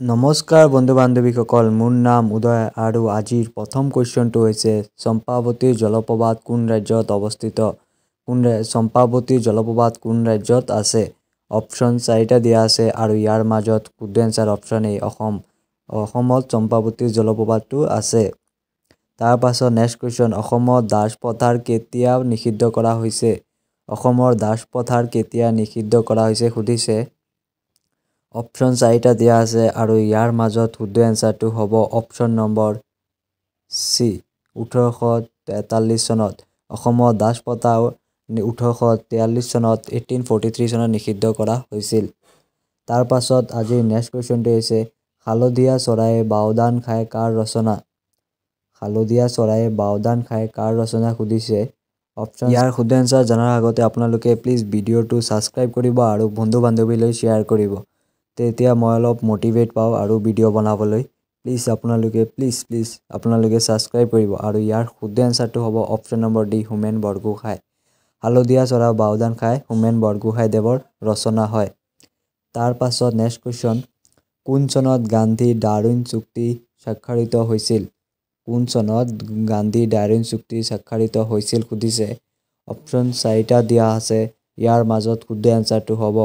নমস্কাৰ বন্ধু বান্ধৱীসকল, মোৰ নাম উদয় আৰু আজিৰ প্ৰথম কুৱেশ্যনটো হৈছে চম্পাৱতী জলপ্ৰপাত কোন ৰাজ্যত অৱস্থিত? চম্পাৱতী জলপ্ৰপাত কোন ৰাজ্যত আছে? অপশ্যন চাৰিটা দিয়া আছে আৰু ইয়াৰ মাজত শুদ্ধ এনচাৰ অপশ্যন এ, অসম। অসমত চম্পাৱতী জলপ্ৰপাতটো আছে। তাৰ পাছত নেক্সট কুৱেশ্যন, অসমত দাস প্ৰথাৰ কেতিয়া নিষিদ্ধ কৰা হৈছে? অসমৰ দাস প্ৰথাৰ কেতিয়া নিষিদ্ধ কৰা হৈছে সুধিছে। অপশ্যন চাৰিটা দিয়া আছে আৰু ইয়াৰ মাজত শুদ্ধ এনচাৰটো হ'ব অপশ্যন নম্বৰ চি, 1843 চনত। অসমত দাস প্ৰথা 1843 চনত, 1843 চনত নিষিদ্ধ কৰা হৈছিল। তাৰ পাছত আজিৰ নেক্সট কুৱেশ্যনটো হৈছে হালধীয়া চৰাইয়ে বাওধান খায় কাৰ ৰচনা? হালধীয়া চৰাইয়ে বাওধান খায় কাৰ ৰচনা সুধিছে। অপশ্যন ইয়াৰ শুদ্ধ এনচাৰ জনাৰ আগতে আপোনালোকে প্লিজ ভিডিঅ'টো ছাবস্ক্ৰাইব কৰিব আৰু বন্ধু বান্ধৱীলৈ শ্বেয়াৰ কৰিব, তেতিয়া মই অলপ মটিভেট পাওঁ আৰু ভিডিঅ' বনাবলৈ। প্লিজ আপোনালোকে প্লিজ প্লিজ আপোনালোকে ছাবস্ক্ৰাইব কৰিব। আৰু ইয়াৰ শুদ্ধ এনচাৰটো হ'ব option number D, Homen Borgohain. হালধীয়া চৰাই বাওধান খায় হোমেন বৰগোহাঁইদেৱৰ ৰচনা হয়। তাৰ পাছত নেক্সট কুৱেশ্যন, কোন চনত গান্ধী ডাৰউইন চুক্তি স্বাক্ষৰিত হৈছিল? কোন চনত গান্ধী ডাৰউইন চুক্তি স্বাক্ষৰিত হৈছিল সুধিছে। অপশ্যন চাৰিটা দিয়া আছে, ইয়াৰ মাজত শুদ্ধ এনচাৰটো হ'ব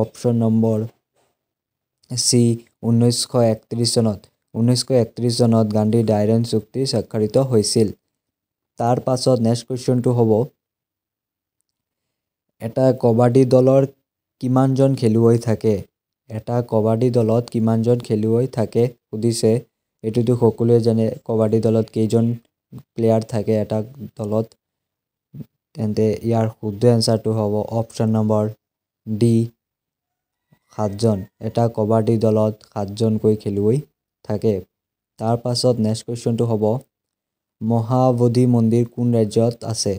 অপশ্যন নম্বৰ চি, 1931 চনত। 1931 চনত গান্ধী ডাৰউইন চুক্তি স্বাক্ষৰিত হৈছিল। তাৰ পাছত নেক্সট কুৱেশ্যনটো হ'ব এটা কবাডী দলৰ কিমানজন খেলুৱৈ থাকে? এটা কবাডী দলত কিমানজন খেলুৱৈ থাকে সুধিছে। এইটোতো সকলোৱে জানে কবাডী দলত কেইজন প্লেয়াৰ থাকে এটা দলত। তেন্তে ইয়াৰ শুদ্ধ এনচাৰটো হ'ব অপশ্যন নম্বৰ ডি, সাতজন। এটা কবাডী দলত সাতজনকৈ খেলুৱৈ থাকে। তাৰ পাছত নেক্সট কুৱেশ্যনটো হ'ব মহাবোধি মন্দিৰ কোন ৰাজ্যত আছে?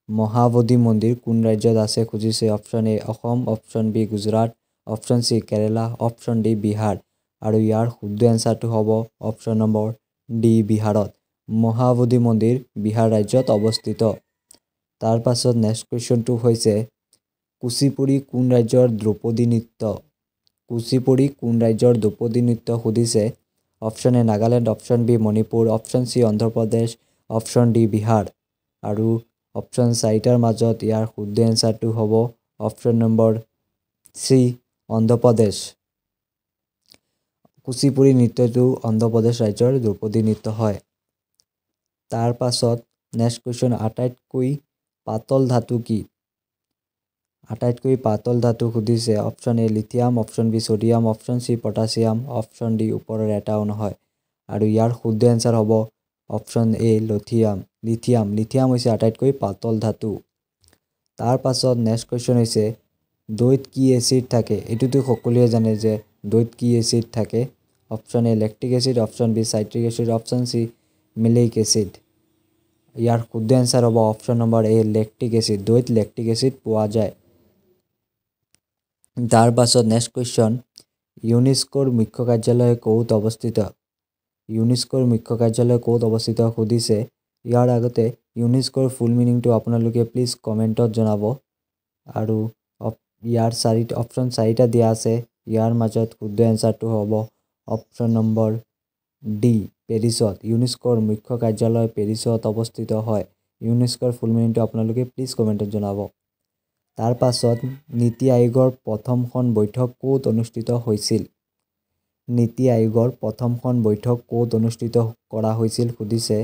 মহাবোধি মন্দিৰ কোন ৰাজ্যত আছে খুজিছে। Option A Assam, option B Gujarat, option C Kerala, option D Bihar. আৰু ইয়াৰ শুদ্ধ এনচাৰটো হ'ব অপশ্যন নম্বৰ ডি, বিহাৰত। মহাবোধি মন্দিৰ বিহাৰ ৰাজ্যত অৱস্থিত। তাৰ পাছত নেক্সট কুৱেশ্যনটো হৈছে কুচিপুড়ি কোন ৰাজ্যৰ দ্ৰৌপদী নৃত্য? কুচিপুড়ি কোন ৰাজ্যৰ দ্ৰৌপদী নৃত্য সুধিছে। Option A Nagaland, option B Manipur, option C Andhra Pradesh, option D Bihar. আৰু অপশ্যন চাৰিটাৰ মাজত ইয়াৰ শুদ্ধ এনচাৰটো হ'ব option number C, Andhra Pradesh. Kuchipudi নৃত্যটো অন্ধ্ৰপ্ৰদেশ ৰাজ্যৰ দ্ৰৌপদী নৃত্য হয়। তাৰ পাছত নেক্সট কুৱেশ্যন, আটাইতকৈ পাতল ধাতু কি? আটাইতকৈ পাতল ধাতু সুধিছে। Option A lithium, option B sodium, option C potassium, option D ওপৰৰ এটাও নহয়। আৰু ইয়াৰ শুদ্ধ এনচাৰ হ'ব অপশ্যন এ লিথিয়াম। লিথিয়াম হৈছে আটাইতকৈ পাতল ধাতু। তাৰ পাছত নেক্সট কুৱেশ্যন হৈছে দৈত কি এচিড থাকে? এইটোতো সকলোৱে জানে যে দৈত কি এচিড থাকে। Option A lactic acid, option B citric acid, option C maleic acid. ইয়াৰ শুদ্ধ এনচাৰ হ'ব option number A lactic acid. দৈত লেক্টিক এচিড পোৱা যায়। তাৰ পাছত নেক্সট কুৱেশ্যন, ইউনেস্কোৰ মুখ্য কাৰ্যালয় ক'ত অৱস্থিত? ইউনেস্কোৰ মুখ্য কাৰ্যালয় ক'ত অৱস্থিত সুধিছে। ইয়াৰ আগতে ইউনেস্কোৰ ফুল মিনিংটো আপোনালোকে প্লিজ কমেণ্টত জনাব। আৰু ইয়াৰ অপশ্যন চাৰিটা দিয়া আছে, ইয়াৰ মাজত শুদ্ধ এনচাৰটো হ'ব অপশ্যন নম্বৰ ডি, পেৰিছত। ইউনেস্কোৰ মুখ্য কাৰ্যালয় পেৰিছত অৱস্থিত হয়। ইউনেস্কোৰ ফুল মিনিংটো আপোনালোকে প্লিজ কমেণ্টত জনাব। তাৰ পাছত নীতি আয়োগৰ প্ৰথমখন বৈঠক ক'ত অনুষ্ঠিত হৈছিল? নীতি আয়োগৰ প্ৰথমখন বৈঠক ক'ত অনুষ্ঠিত কৰা হৈছিল সুধিছে।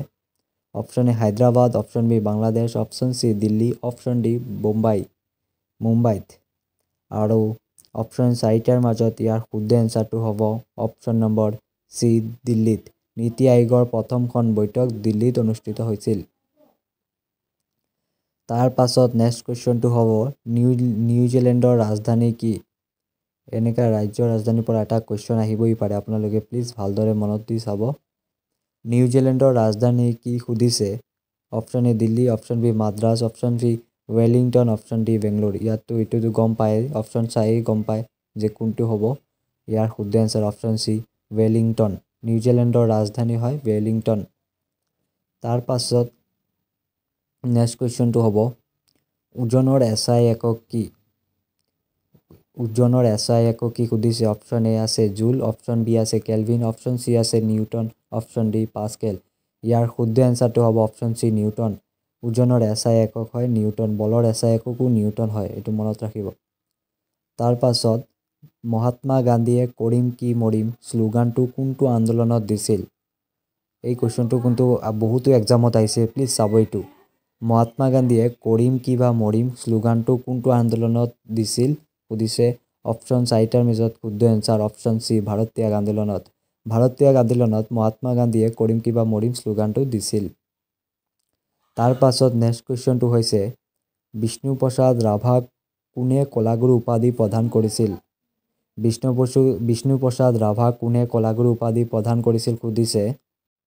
Option A Hyderabad, option B Bangladesh, option C Delhi, option D Bombay, মুম্বাইত। আৰু অপশ্যন চাৰিটাৰ মাজত ইয়াৰ শুদ্ধ এনচাৰটো হ'ব অপশ্যন নম্বৰ চি, দিল্লীত। নীতি আয়োগৰ প্ৰথমখন বৈঠক দিল্লীত অনুষ্ঠিত হৈছিল। তাৰ পাছত নেক্সট কুৱেশ্যনটো হ'ব নিউজিলেণ্ডৰ ৰাজধানী কি? এনেকুৱা ৰাজ্যৰ ৰাজধানীৰ পৰা এটা কুৱেশ্যন আহিবই পাৰে, আপোনালোকে প্লিজ ভালদৰে মনত দি চাব। নিউজিলেণ্ডৰ ৰাজধানী কি সুধিছে। Option A Delhi, option B Madras, option C Wellington, option D Bangalore. ইয়াততো এইটোতো গম পায়, অপশ্যন চায়েই গম পায় যে কোনটো হ'ব। ইয়াৰ শুদ্ধ এনচাৰ অপশ্যন চি ৱেলিংটন। নিউজিলেণ্ডৰ ৰাজধানী হয় ৱেলিংটন। তাৰ পাছত নেক্সট কুৱেশ্যনটো হ'ব ওজনৰ এছ I একক কি? ওজনৰ এছ I একক কি সুধিছে। অপশ্যন এ আছে জুল, অপশ্যন বি আছে কেলভিন, অপশ্যন চি আছে নিউটন, অপশ্যন ডি পাস্কেল। ইয়াৰ শুদ্ধ এনচাৰটো হ'ব অপশ্যন চি নিউটন। ওজনৰ এছ I একক হয় নিউটন, বলৰ এছ I এককো নিউটন হয়, এইটো মনত ৰাখিব। তাৰ পাছত মহাত্মা গান্ধীয়ে কৰিম কি মৰিম শ্লোগানটো কোনটো আন্দোলনত দিছিল? এই কুৱেশ্যনটো কিন্তু বহুতো এক্সামত আহিছে, প্লিজ চাব এইটো। মহাত্মা গান্ধীয়ে কৰিম কি বা মৰিম শ্লোগানটো কোনটো আন্দোলনত দিছিল সুধিছে। অপশ্যন চাৰিটাৰ মাজত শুদ্ধ এনচাৰ অপশ্যন চি, ভাৰত ত্যাগ আন্দোলনত। ভাৰত ত্যাগ আন্দোলনত মহাত্মা গান্ধীয়ে কৰিম কি বা মৰিম শ্লোগানটো দিছিল। তাৰ পাছত নেক্সট কুৱেশ্যনটো হৈছে বিষ্ণুপ্ৰসাদ ৰাভাক কোনে কলাগুৰু উপাধি প্ৰদান কৰিছিল? বিষ্ণুপ্ৰসাদ ৰাভাক কোনে কলাগুৰু উপাধি প্ৰদান কৰিছিল সুধিছে।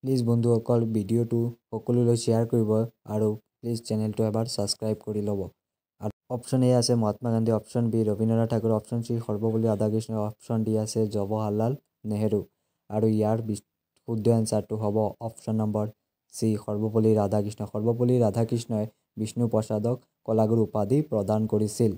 প্লিজ বন্ধুসকল, ভিডিঅ'টো সকলোলৈ শ্বেয়াৰ কৰিব আৰু প্লিজ চেনেলটো এবাৰ ছাবস্ক্ৰাইব কৰি ল'ব। আৰু অপশ্যন এ আছে Mahatma Gandhi, option B Rabindranath Tagore, option C Sarvepalli Radhakrishna, option D আছে জৱাহৰলাল নেহেৰু। আৰু ইয়াৰ শুদ্ধ এনচাৰটো হ'ব option number C, Sarvepalli Radhakrishna. Sarvepalli ৰাধাকৃষ্ণই বিষ্ণুপ্ৰসাদক কলাগুৰু উপাধি প্ৰদান কৰিছিল।